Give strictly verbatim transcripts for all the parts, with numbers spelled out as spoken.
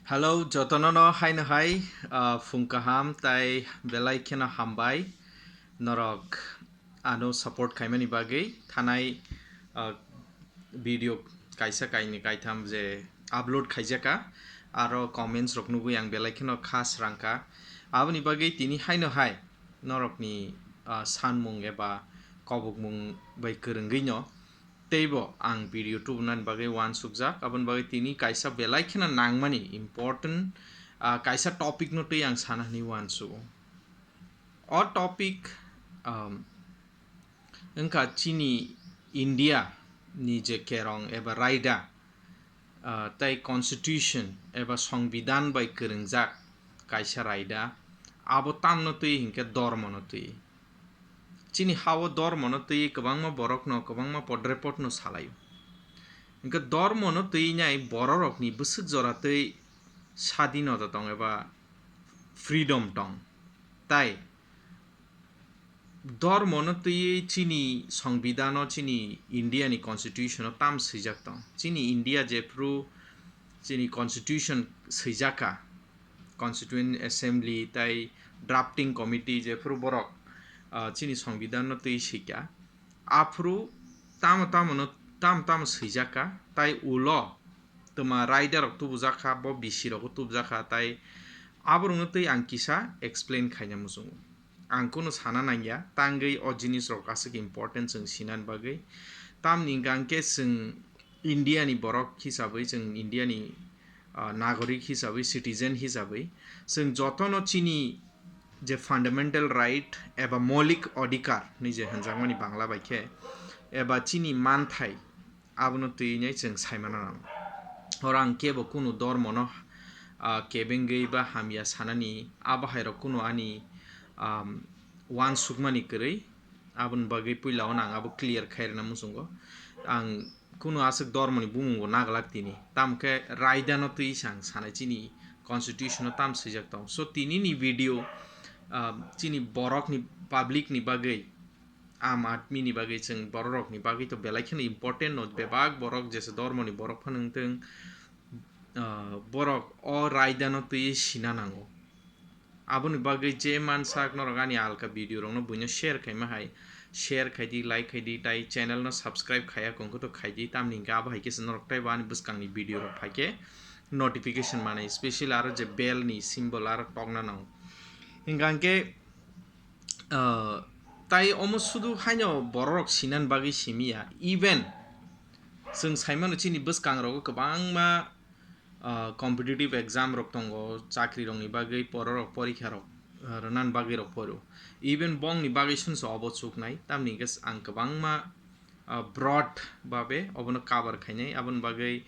Hello, jotono no haino hai, ah, phung kaham tai belai kheno hambai norok ano support khaimani bagwi. Thanai, ah, video kaisa kaini kaitham je upload khaijaka, aro comments rok nugwi ang belai kheno kha srangkha. Aboni bagwi tini haino hai norokni, ah, sanmung eba kobokmung bai kwrwngwi no teibo ang video tubunani bagwi uansukjak. Aboni bagwi tini kaisa belai kheno nangmani important, ah, kaisa topic no twi ang sana hwnwi uansugo. O topic, um, wngkha chini India ni je kerong eba raida, ah, tei constitution eba songbidan bai kwrwngjak kaisa raida, abo tamno twi hinkhe dormono twi. Chini hao dormono twi kwbangma borokno, kwbangma podrepotno salaio. Hinkhe dormono twi nai bororokni bwswk jora twi sadinota tong eba freedom tong. Tai dormono twi chini songbidano, chini India ni constitution o tam swijak tong. Chini India jephru chini constitution swijaka, Constituent Assembly tai drafting committee jephru borok, ah, chini songbidano twi swika. Aphru tamo tamo no, tamo tamo swijaka, tai ulo twma raida rok tubujakha, bo bisi rok tubujakha, tai aborokno twi ang kisa explain khaina muchungo. Ang kunu sana nangya, tangwi o jinis rok aswk important chwng sinani bagwi. Tamni hwnkhe chwng India ni borok hisabwi, chwng India ni, ah, nagorik hisabwi, citizen hisabwi, chwng jotono chini je fundamental right eba moulik odhikar ni je hwnjakmani Bangla bai khe, eba chini manthai, abono twi nai chwng saimano nang. Oro ang kebo kunu dormono, ah, kebengwi ba hamya sanani, abo hairok kunu ani, um, uansukmani kwrwi, aboni bagwi puila o ang abo clear khai rwna muchungo. Ang kunu aswk dormoni bumung bo naglak tini, tamkhe raida no twi se ang sanai chini constitution o tam swijak tong. So tini ni video, ah, chini borok ni, public ni bagwi, Aam Aadmi ni bagwi, chwng borok rok ni bagwi to belai kheno important no, bebak borok jesa dormo ni borok phano wngtwng, ah, borok o raida no twi sina nango. Aboni bagwi je mansak norok ani alka video rok no buino share khaima hai, share khai di, like khai di, tai channel no subscribe khaiya kongkhe to khai di, tamni hwnkhe abo hai khe se norok taibo ani bwskang ni video rok phai khe notification manai, special aro je bell ni symbol aro tokna nango. Hingkha hwnkhe, ah, tai omo sudu haino borok rok sinani bagwi simiya, even chwng saimano chini bwskang rogo kwbangma, ah, competitive exam rok tongo, chakri rokni bagwi borok rok porikha rok, ah, rwnani bagwi rok poro. Even bongni bagwi sunso obo chuknai, tamni hwnkhe ang kwbangma, ah, broad babe obono cover khainai, aboni bagwi,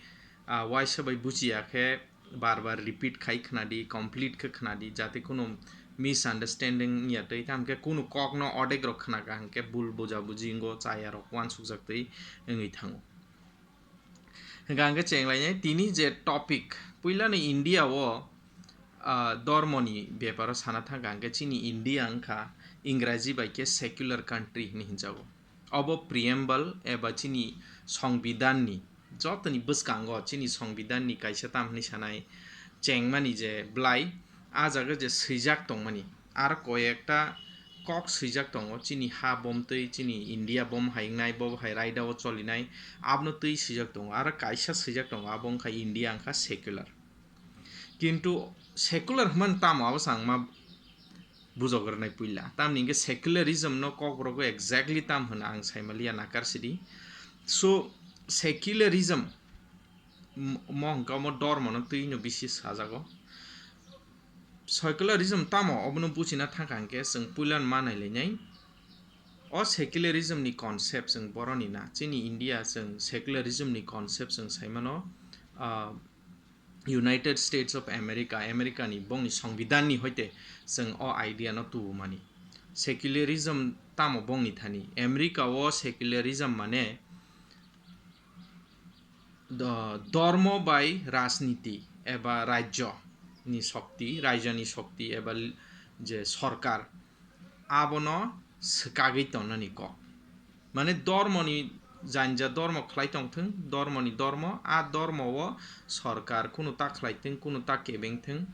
ah, waisa bai buchiya khe bar bar repeat khai khna di, complete khe khna di, jate kunu misunderstanding wngya twi, tamo khe kunu kokno odek rok khna kha hwnkhe bul buja buji wngo, chaya rok uansukjak twi wngwi thango. Hingkha hwnkhe chenglainai tini je topic, puilano India o, ah, dormoni beparo sana thangkha hwnkhe chini India wngkha Ingraji bai khe secular country hinwi hinjago. Obo preamble eba chini songbidanni, jotoni bwskango chini songbidanni kaisa tam hinwi sanai chengmani je bwlai, ah jaga je swijak tongmani, aro koyekta kok swijak tongo, chini ha bomtwi, chini India bom hai wngnai, bo hai raida o cholinai, abono twi swijak tongo, aro kaisa swijak tongo, abo wngkha India wngkha secular. Kintu secular hwnmani tamo abo se ang ma bujok rwnai puila. Tamni hwnkhe secularism no Kokborok o exactly tam hwno ang saimaliya, nakar sidi. So, secularism m-, mo hwnkha omo dormo no twi no bisi sajago. Secularism tamo obono buchina thangkha hwnkhe chwng puilano ma nailainai. O secularism ni concept chwng boroni na, chini India chwng secularism ni concept chwng saimano, ah, United States of America, America ni bongni songbidan ni hoite chwng o idea no tubumani. Secularism tamo bongni thani? America o secularism mane, do-, dormo bai rajniti eba rajyo ni shokti, rajyo ni shokti eba l-, je sorkar, abono swkagwi tongnani kok. Mane dormoni janja dormo khlai tongthwng, dormoni dormo, a dormo o sorkar kunu ta khlai thwng, kunu ta kebeng thwng,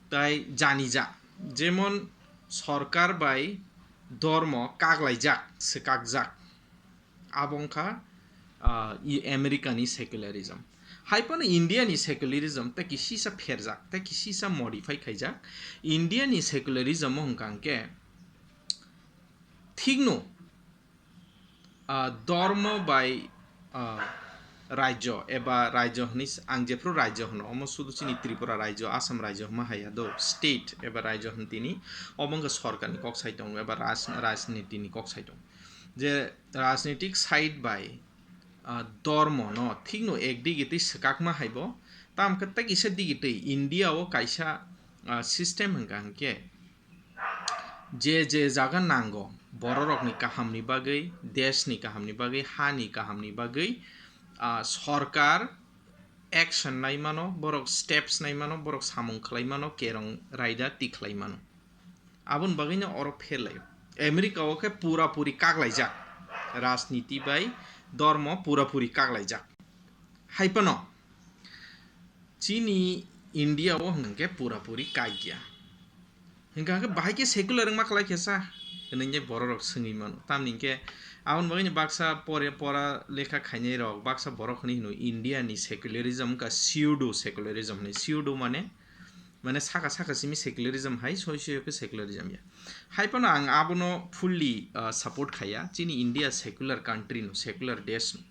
tai janija. Jemon sorkar bai dormo kaglaijak, swkakjak. Abo wngkha, ah, i America ni secularism. Hai phano India ni secularism tei kisisa pherjak, tei kisisa modify khaijak. India ni secularism o hwnkha hwnkhe thikno, ah, dormo bai, ah, rajyo eba rajyo hwnwi s-, ang jephru rajyo hwno, omo sudu chini Tripura rajyo, Assam rajyo hwnma haiya do, state eba rajyo hwn tini, obo wngkha sorkarni kok sai tongo eba raj-, rajnitini kok sai tongo. Je rajnitik side bai, ah, dormo no thikno ekdigi twi swkakma hai bo, tamo khe tei kisa digi twi India o kaisa, ah, system hwnkha hwnkhe, je je jaga nango, bororokni kahamni bagwi, deshni kahamni bagwi, hani kahamni bagwi, ah, sorkar action nai mano, borok steps nai mano, borok samung khlai mano, kerong raida tikhlai mano. Aboni bagwino oro pherlaio. America o khe pura puri kaglaijak. Rajniti bai dormo pura puri kaglaijak. Hai phano chini India o hwnkhe pura puri kagya. Hwnkha khe bahai khe secular wngma khlai khe sa? Hwnwi bororok swngwi mano. Tamni hwnkhe aboni bagwino baksa pore pora lekha khainai rok, baksa borok hwnwi hino India ni secularism wngkha pseudo secularism hwnwi. Pseudo mane, mane saka saka simi secularism hai, soi soi khe secularism ya. Hai phano ang abono fully, uh, support khaiya. Chini India secular country no, secular desh no.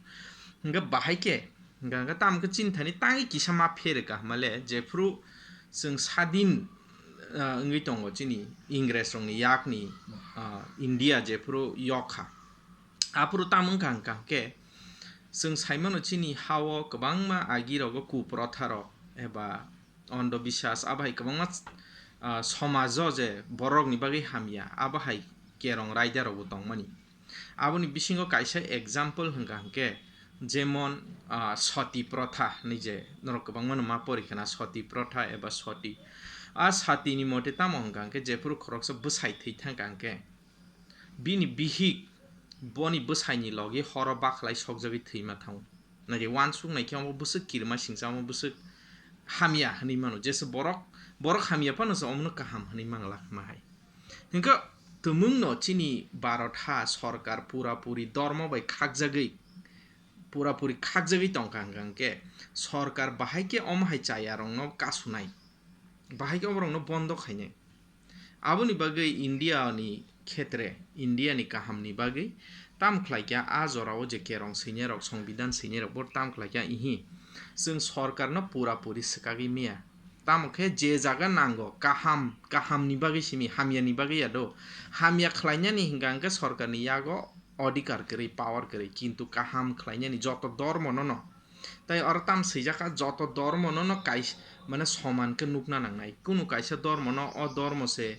Hwnkhe bahai khe, hwnkha hwnkhe tamo khe chini thani tangwi kisa ma phere kahma le, jephru chwng sadin, uh, wngwi tongo chini Ingres rokni yakni, uh, India jephru yok kha. Aphuru tamo wngkha hwnkha hwnkhe chwng saimano chini ha-o kwbangma agi rogo kuprotha rok eba ondo biswas, abo hai kwbangma, ah, somajo je borokni bagwi hamya, abo hai kerong raida rokbo tongmani. Aboni bisingo kaisa example hwnkha hwnkhe, jemon, ah, sati protha hinwi je norok kwbangmano ma pori khna, sati protha eba sati. A satini mote tamo hwnkha hwnkhe, jephuru khoroksa bwsai thwi thangkha hwnkhe, bini bihik boni bwsaini logi horo bakhlai sokjagwi thwima thango. Nai di, uansuk nai khe omo bwswk kirima singcha, omo bwswk hamya hwnwi mano. Jesa borok, borok hamya phano se omono kaham hwnwi mangla ma hai. Hwnkhe twmwngno chini Bharat ha sorkar pura puri dormo bai khakjagwi, pura puri khakjagwi tongkha hwnkha hwnkhe sorkar bahai khe omo hai chayarokno kasunai, bahai khe oborokno bondo khainai. Aboni bagwi India ni khetre, India ni kahamni bagwi tam khlai kha, a jorao je kerong swinai rok, songbidan swinai rok bo tam khlai kha, ihi chwng sorkar no pura puri swkagwi maya. Tamo khe je jaga nango, kaham, kaham ni bagwi simi, hamya ni bagwi ya do. Hamya khlainani hwnkha hwnkhe sorkar ni yago odhikar kwrwi, power kwrwi, kintu kaham khlainani joto dormo no no. Tai oro tam swijak kha, joto dormo no no kais-, mane soman khe nukna nangnai. Kunu kaisa dormo no o dormo se,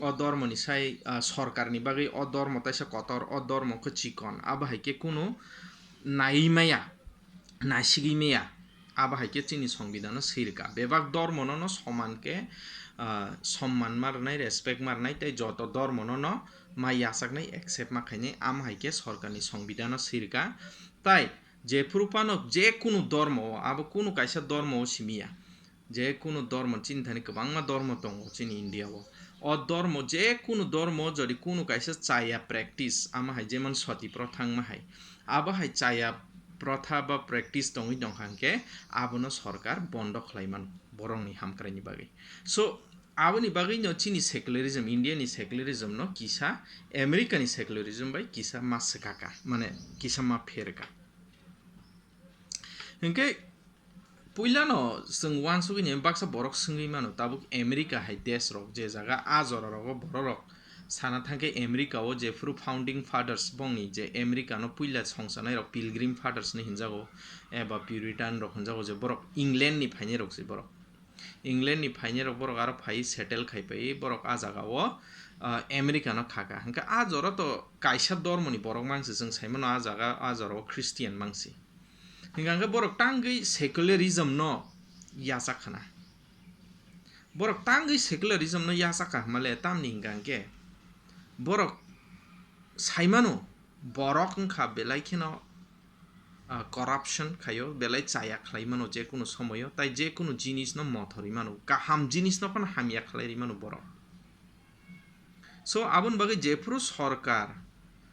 o dormo ni sai, ah, sorkar ni bagwi o dormo taisa kotor, o dormo khe chikon. Abo hai khe kunu naiwi maya, naisigwi maya. Abo hai khe chini songbidan no swi rwkha. Bebak dormo no no soman khe, ah, somman ma rwnai, respect ma rwnai, tei joto dormo no no ma yachaknai, accept ma khainai. Amo hai khe sorkar ni songbidan no swi rwkha. Tai jephuru phano je kunu dormo o, abo kunu kaisa dormo o simi ya. Je kunu dormo, chini thani kwbangma dormo tongo chini India o. O dormo, je kunu dormo jodi kunu kaisa chaya practice, amo hai jemon sati protha wngma hai. Abo hai chaya protha ba practice tongwi tongkha hwnkhe abono sorkar bondo khlai mano borokni hamkraini bagwi. So, aboni bagwino chini secularism, India ni secularism no kisa America ni secularism bai kisa ma swkaka, mane kisa ma pherka. Hwnkhe puilano chwng uansugwi ni baksa borok swngwi mano, tabuk America hai desh rok, je jaga a jora rogo borok rok sana thangkhe America o jephuru founding fathers bongni je America no puila songchanai rok pilgrim fathers ni hinjago eba Puritan rok hinjago, je borok England ni phainai rok se borok. England ni phainai rok borok aro phai settle khai pai borok a jaga o, ah, America no kha kha. Hwnkhe a jora to kaisa dormo ni borok mangsi, chwng sai mano a jaga, a jora o Christian mangsi. Hingkha hwnkhe borok tangwi secularism no yachak khna. Borok tangwi secularism no yachak kha hwnmale tamni hingkha hwnkhe borok sai mano borok wngkha belai kheno ah, corruption khaio, belai chaya khlai mano je kunu somoyo, tai je kunu jinis no mothorwi mano, kaham jinis no phano hamya khlai rwi mano borok. So aboni bagwi jephuru sorkar,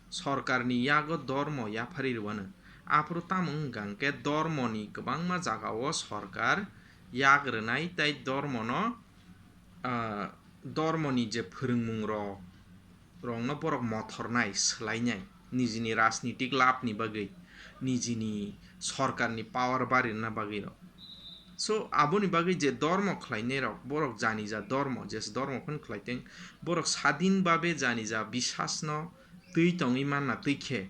sorkarni yago dormo yaphari rwano, aphuru tamo wngkha hwnkhe dormoni kwbangma jagao sorkar yak rwnai tai dormono, ah, dormoni je phwrwngmung rok, rokno borok mothornai, swlainai, nijini rajnitik labni bagwi, nijini sorkarni power barirna bagwi rok. So aboni bagwi je dormo khlainai rok, borok janija dormo, je dormo phano khlaiteng, borok sadin babe janija bisasno twi tongwi manna twi khe,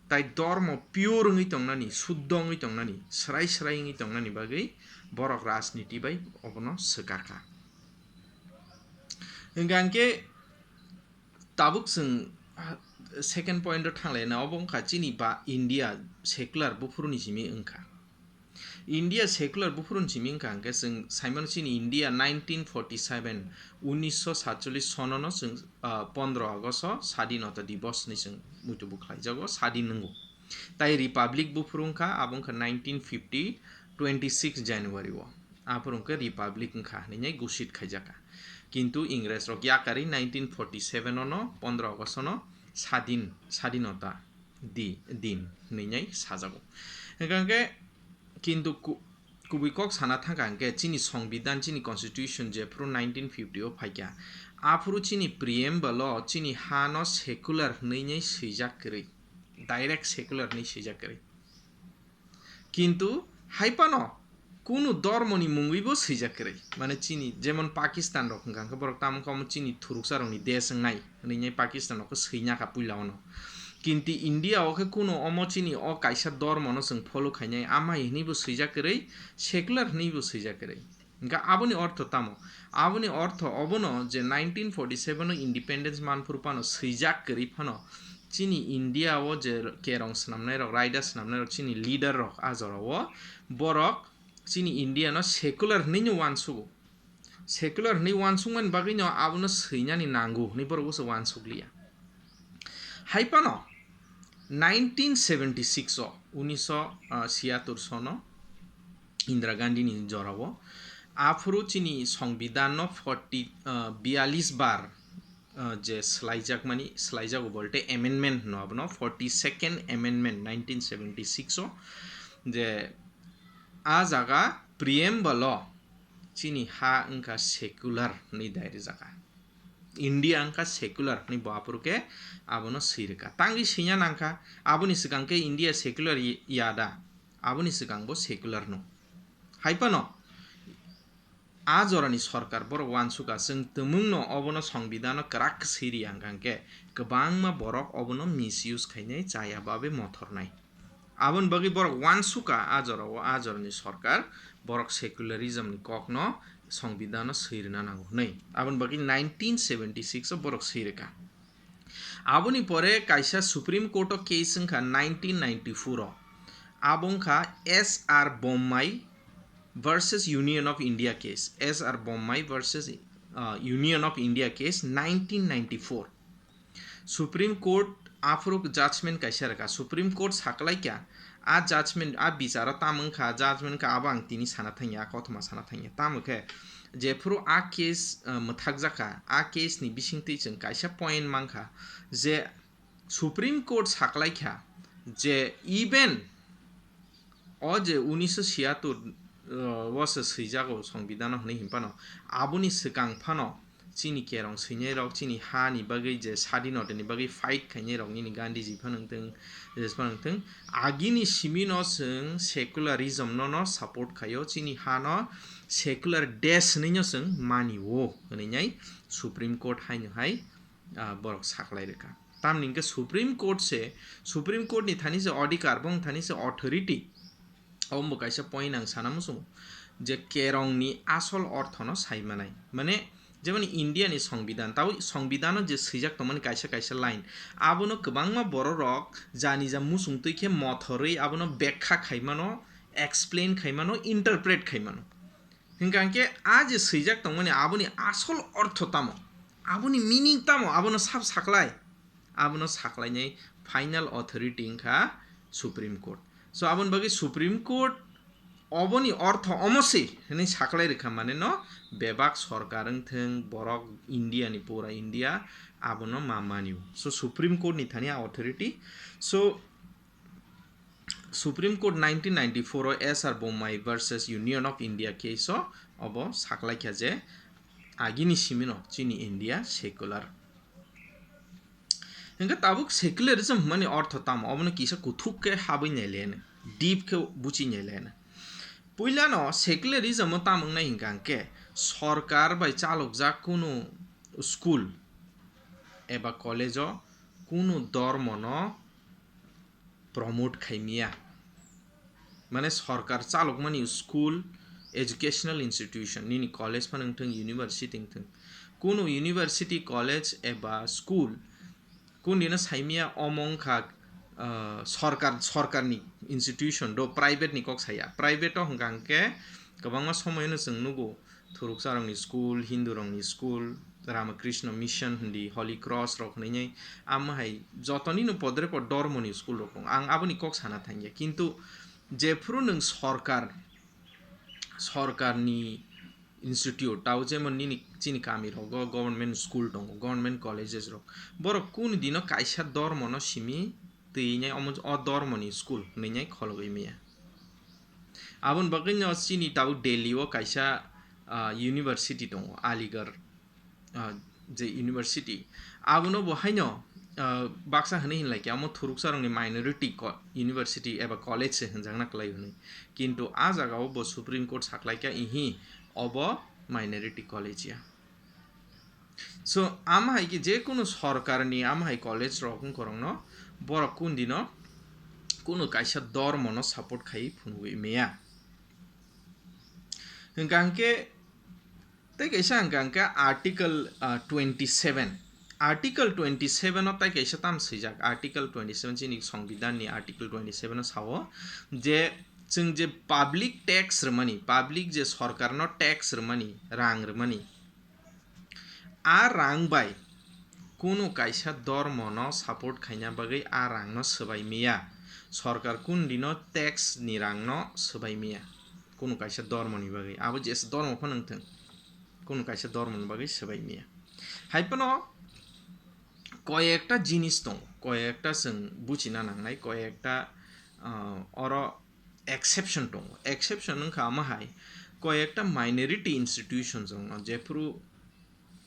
tai dormo pure wngwi tongnani, suddho wngwi tongnani, srai srai wngwi tongnani bagwi borok rajniti bai obono swkar kha. Hwnkha hwnkhe tabuk chwng, ah, second point o thanglaina, obo wngkha chini ba India secular buphuruni simi wngkha. India secular buphuruni simi wngkha hwnkhe chwng saimano chini India nineteen forty seven, unisho satchollish sonono chwng, ah, pondro August o Sadinota Divos hinwi chwng muitu bwkhlaijago, sadin wngo. Tai Republic buphuru wngkha, abo wngkha nineteen fifty, twenty six January o. Aphuru wngkha Republic wngkha hinwi gosit khaijakha. Kintu Ingres rok yakarwi nineteen forty seven ono, pondro August ono sadin, Sadinota di-, din hinwi sajago. Hwnkha hwnkhe kintu ku-, kubui kok sana thangkha hwnkhe chini Songbidan, chini Constitution jephuru nineteen fifty o phaikha, aphuru chini Preamble o chini ha no secular hinwi swijak kwrwi, direct secular hinwi swijak kwrwi. Kintu hai phano kunu dormoni mungwibo swijak kwrwi. Mane chini jemon Pakistan rok hwnkha hwnkhe borok tamo wngkha omo chini thuruksa rokni desh wngnai hinwi Pakistan rokhe swina kha puila ono. Kintu India o khe kunu omo chini o kaisa dormono chwng follow khainai, amai hinwibo swijak kwrwi, secular hinwibo swijak kwrwi. Hwnkha aboni ortho tamo? Aboni ortho obono je nineteen forty seven o independence manphuru phano swijak kwrwi phano chini India o je kerong swnamnai rok, raida swnamnai rok, chini leader rok a jora o borok chini India no secular hinwi no uansugo. Secular hinwi uansukmani bagwi no abono swinani nango hinwi borok se uansukliya. Hai phano nineteen seventy six o, unisho siyatur sono Indira Gandhi ni jora o, aphuru chini Songbidan no forty, ah, biyalis bar, ah, je swlaijakmani, swlaijago bolte amendment hwno abono, forty second amendment nineteen seventy six o, je a jaga Preamble o chini ha wngkha secular hinwi dai rwjakha. India wngkha secular hinwi bo aphuru khe abono swi rwkha. Tangwi swina nangkha, aboni swkang khe India secular y-, ya da? Aboni swkang bo secular no. Hai phano a jorani sorkar borok uansukha, chwng twmwngno obono Songbidan o kwrak swi rwya hwnkha hwnkhe kwbangma borok obono misuse khainai, chaya babe mothornai. Aboni bagwi borok uansukha a jorao, a jorani sorkar borok secularism ni kokno Songbidan o swi rwna nango hwnwi. Aboni bagwi nineteen seventy six o borok swi rwkha. Aboni pore kaisa Supreme Court o case wngkha nineteen ninety four o. Abo wngkha S R Bommai versus Union of India case. S R Bommai versus, uh, Union of India case nineteen ninety four. Supreme Court aphuru judgment kaisa rwkha. Supreme Court saklaikha, a judgment, a bicharo tamo wngkha, judgment wngkha, abo ang tini sana thangya, kothoma sana thangya. Tamo khe, jephuru a case, uh, mwthakjakha, a case ni bisingtwi chwng kaisa point mankha je Supreme Court saklaikha je even o je unisho siyatur, uh, o se swijago Songbidan o hwnwi hinphano, aboni swkang phano chini kerong swinai rok, chini ha ni bagwi je sadinota ni bagwi fight khainai rok nini Gandhiji phano wngthung, jesphano wngthung, agini simi no chwng secularism no no support khaio, chini ha no secular desh hinwi no chwng mani o hwnwi nai Supreme Court haino hai, ah, borok saklai rwkha. Tamni hwnkhe Supreme Court se, Supreme Court ni thani se odhikar, bong thani se authority. Omo bo kaisa point ang sana muchungo je kerong ni asol ortho no sai manai. Mane, jemon India ni Songbidan, tao Songbidan o je swijak tongmani kaisa kaisa line, abono kwbangma borok rok jani ja muchung twi khe mothorwi abono bekha khai mano, explain khai mano, interpret khai mano. Hwnkha hwnkhe a je swijak tongmani aboni asol ortho tamo, aboni meaning tamo, abono sab saklai, abono saklainai final authority wngkha Supreme Court. So aboni bagwi Supreme Court oboni ortho omo se hinwi saklai rwkha, mane no bebak sorkar wngthwng, borok India ni, pura India abono ma manio. So Supreme Court ni thani a authority. So Supreme Court nineteen ninety-four o S R Bommai versus Union of India case o obo saklaikha je agini simino chini India secular. Hingke tabuk secularism hwnmani ortho tamo? Obono kisa kuthuk khe habwi nailaino, deep khe buchi nailaino. Puilano secularism o tamo wngnai hingka hingke sorkar bai chalokjak kunu school eba college o kunu dormono promote khaimiya. Mane sorkar chalokmani school, educational institution, nini college phano wngthwng, university wngthwng, kunu university, college eba school kundino saimiya omo wngkha, ah, sorkar, sorkarni institution do, private ni kok saya. Private o hwnkha hwnkhe kwbangma somoyano chwng nugo, thuruksa rokni school, Hindu rokni school, Ramakrishna Mission hindi, Holy Cross rok hinwi, amo hai jotoni no podre pod dormo ni school rok tongo. Ang aboni kok sana thangya, kintu jephuru nwng sorkar, sorkarni institute, tao jemon nini chini kami rogo government school tongo, government colleges rok, borok kunu dino kaisa dormo no simi twi nai omo o dormo ni school hinwi nai khologwi maya. Aboni bagwi no chini tabuk Delhi o kaisa, ah, university tongo, Aligarh, ah, je university. Abono bo haino, ah, baksa hinwi hinlai khe, amo thuruksa rokni minority co-, university eba college se hinjakna kwlai hinwi. Kintu a jaga o bo Supreme Court saklai kha, ihi obo minority college ya. So, amo hai khe je kunu sorkarni amo hai college rok wngkorokno borok kundino kunu kaisa dormono support khai phunugwi maya. Hingka hingke tei kaisa hingka hingke article, ah, twenty seven. Article twenty seven o tei kaisa tam swijak. Article twenty seven chini Songbidanni article twenty seven o sao je chwng je public tax rwmani, public je sorkarno tax rwmani, rang rwmani, a rang bai kunu kaisa dormono support khaina bagwi a rangno swbai maya. Sorkar kundino tax ni rangno swbai maya kunu kaisa dormoni bagwi. Abo jesa dormo phano wngthwng, kunu kaisa dormoni bagwi swbai maya. Hai phano koyekta jinis tongo, koyekta chwng buchina nangnai, koyekta, ah, oro exception tongo. Exception wngkha amo hai, koyekta minority institutions wngno, jephuru,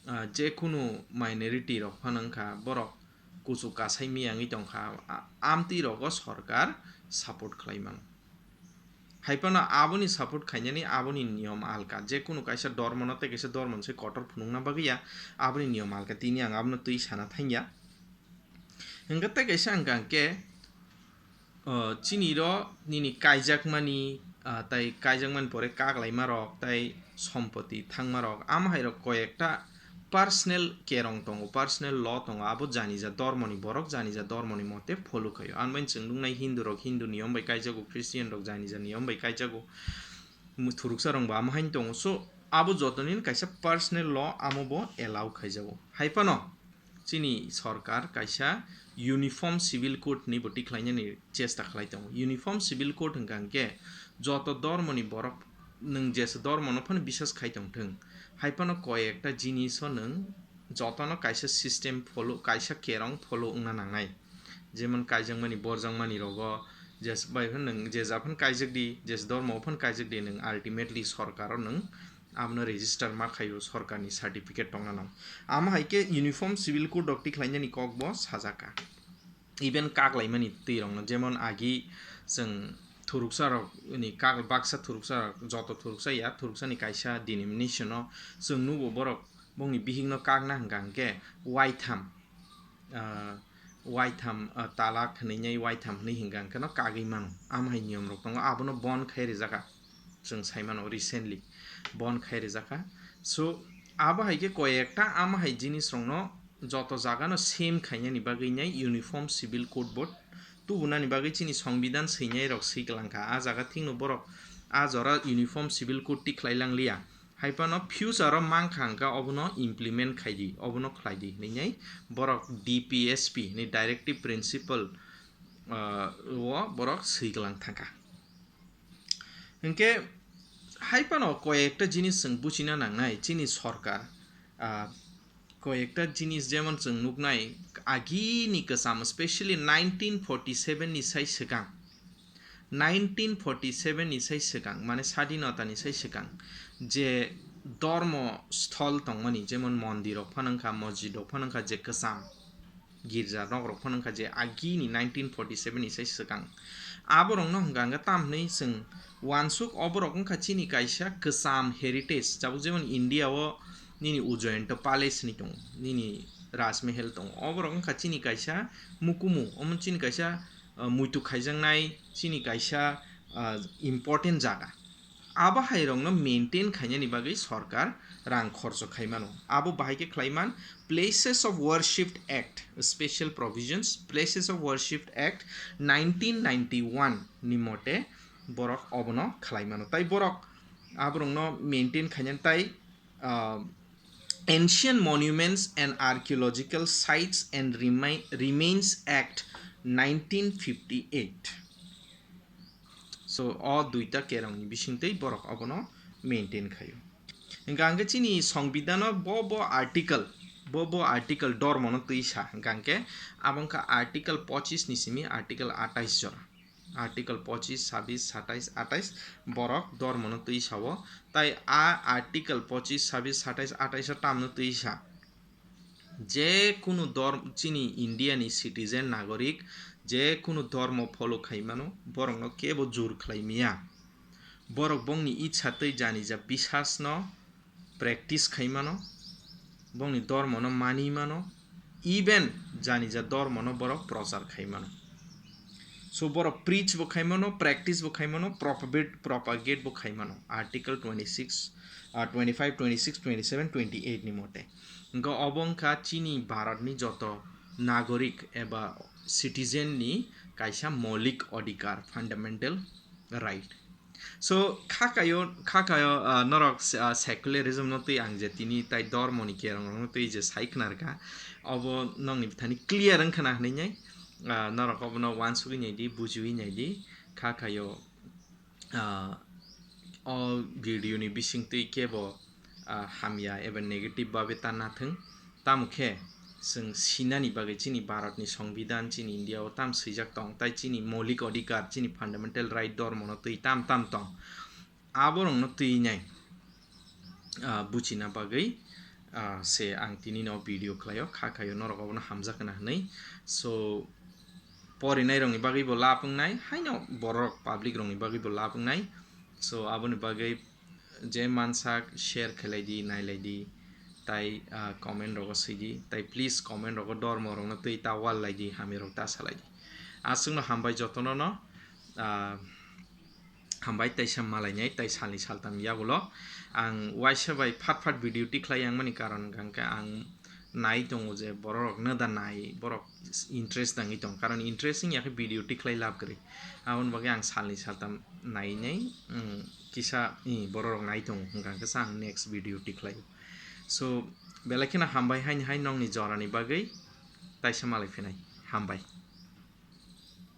ah, je kunu minority rok phano wngkha, borok kuchuk kasai miyangwi tongkha, a-, amtwi rogo sorkar support khlai mano. Hai phano aboni support khainani aboni niyom alka, je kunu kaisa dormono tei kaisa dormoni se kotor phunukna bagwi ya, aboni niyom alka, tini ang abono twi sana thangya. Hingke tei kaisa hingka hingke, o, chini ro nini kaijakmani, ah, tai kaijakmani pore kaklaima rok tai sompoti thangma rok, amo hai rok koyekta personal kerong tongo, personal law tongo, abo janija dormoni borok janija dormoni mote follow khaio. Ani bai chwng nuknai Hindu rok Hindu niyom bai kaijago, Christian rok janija niyom bai kaijago, mu-, thuruksa rok bo amo haino tongo. So abo jotoni kaisa personal law, amo bo allow khaijago. Hai phano chini sorkar kaisa Uniform Civil Code ni bo tikhlainani chesta khlai tongo. Uniform Civil Code hwnkha hwnkhe joto dormoni borok nwng jesa dormono phano bisas khai tongthwng, hai phano koi ekta jiniso nwng jotono kaisa system follow, kaisa kerong follow wngna nangnai. Jemon kaijakmani, borjakmani rogo jes-, bai phano nwng jesa phano kaijak di, jes dormo phano kaijak di, nwng ultimately sorkaro nwng abono register ma khaio, sorkarni certificate tongna nang. Amo hai khe Uniform Civil Code rok tikhlainani kok bo sajak kha. Even kaklaimani twi rokno, jemon agi chwng thuruksa rok ni kak-, baksa thuruksa rok, joto thuruksa ya, thuruksa ni kaisa denomination o chwng nugo borok bongni bihik no kakna hwnkha hwnkhe waitham, ah, waitham, ah, talak hinwi nai waitham hinwi hwnkha hwnkhe no kagwi mano. Amo hai niyom rok tongo, abono bon khai rijak kha. Chwng sai mano recently bon khai rijak kha. So abo hai khe koi ekta amo hai jinis rokno joto jaga no same khainani bagwi nai Uniform Civil Code bo tubunani bagwi chini Songbidan swinai rok swi kwlang kha. A jaga thikno borok a jora Uniform Civil Code tikhlai lang liya. Hai phano future o mankha hwnkha obono implement khai di, obono khlai di hinwi nai borok D P S P ni directive principle ah, o borok swi glang thangkha. Hinkhe hai phano koi ekta jinis chwng buchina nangnai, chini sorkar, ah, koi ekta jinis jemon chwng nuknai agini kwcham, specially nineteen forty seven ni sai swkang, nineteen forty seven ni sai swkang, mane sadinota ni sai swkang, je dormo sthol tongmani, jemon mondir rok phano wngkha, mosjid rok phano wngkha, je kwcham girja nok rok phano wngkha, je agini nineteen forty seven ni sai swkang. Aborokno hwnka hwnka tam hwnwi chwng uansuk, oborok wngkha chini kaisa kwcham heritage, tabuk jemon India o nini Ujjayanta Palace ni tongo, nini Rajmahal tongo, oborok wngkha chini kaisa mukumu, omo chini kaisa, ah, muitu khaijaknai, chini kaisa, ah, important jaga. Abo hairokno maintain khainani bagwi sorkar rang khorcho khaimano. Abo bahai khe khlaiman Places of Worship Act, Special Provisions, Places of Worship Act nineteen ninety-one ni mote borok obono khlaimano. Tai borok aborokno maintain khainani tai, ah, Ancient Monuments and Archaeological Sites and Remi-, Remains Act nineteen fifty-eight. So, o duita kerongni bisingtwi borok obono maintain khaio. Hingkha hingkhe chini songbidano bo, bo article, bo, bo article dormono twi sa. Hingkha hingkhe abo wngkha article pochis ni simi article atais jora. Article pochis, sabis, satais, atais borok dormono twi sao. Tai a article pochis, sabis, satais, atais o tamno twi sa. Je kunu dor-, chini India ni citizen, nagorik, je kunu dormo follow khai mano, borokno kebo jur khlai miya. Borok bongni itsa twi janija bisas no practice khai mano, bongni dormo no mani mano, even janija dormo no borok prochar khai mano. So borok preach bo khai mano, practice bo khai mano, propagate, propagate bo khai mano. Article twenty-six, ah, twenty-five, twenty-six, twenty-seven, twenty-eight ni mote. Hingkha obo wngkha chini Bharat ni joto nagorik eba citizen ni kaisa moulik odhikar, fundamental right. So, khakayo, khakayo, ah, norok se-, ah, secularism no twi ang je tini tai dormo ni kerong rok no twi je sai khna rwkha, obo nokni bithani clear wngkha na hwnwi nai, ah, norok obono uansugwi nai di, bujiwi nai di, khakayo, ah, o video ni bising twi kebo, ah, hamya eba negative babe ta nathwng. Tamo khe chwng sinani bagwi chini Bharat ni Songbidan, chini India o tam swijak tong, tai chini moulik odhikar, chini fundamental right dormo no twi tam tam tong. Aborok no twi nai, ah, buchina bagwi, ah, se ang tini no video khlaio, kha khaio norok obono hamjak na hwnwi. So, porinai rokni bagwi bo lab wngnai, haino borok public rokni bagwi bo lab wngnai. So, aboni bagwi je mansak share khlai di, nailai di, tai, ah, comment rogo swi di, tai please comment rogo dormo rokno twi ta wal lai di, hamya rok ta salai di. Aswkno hambai jotono no, ah, hambai taisa malainai, tai salni saltam yagulo ang waisa bai phat phat video tikhlai yang mani karon hwnkha khe ang nai tongo je borok rok no da nai, borok interest nangwi tong, karon interest wngya khe video tikhlai lab kwrwi. Aboni bagwi ang salni saltam nai nai, mm, kisa, i, borok rok nai tongo, hwnkha khe sa ang next video tikhlai. So, belai kheno hambai haini hai nokni jorani bagwi taisa malai phinai. Hambai.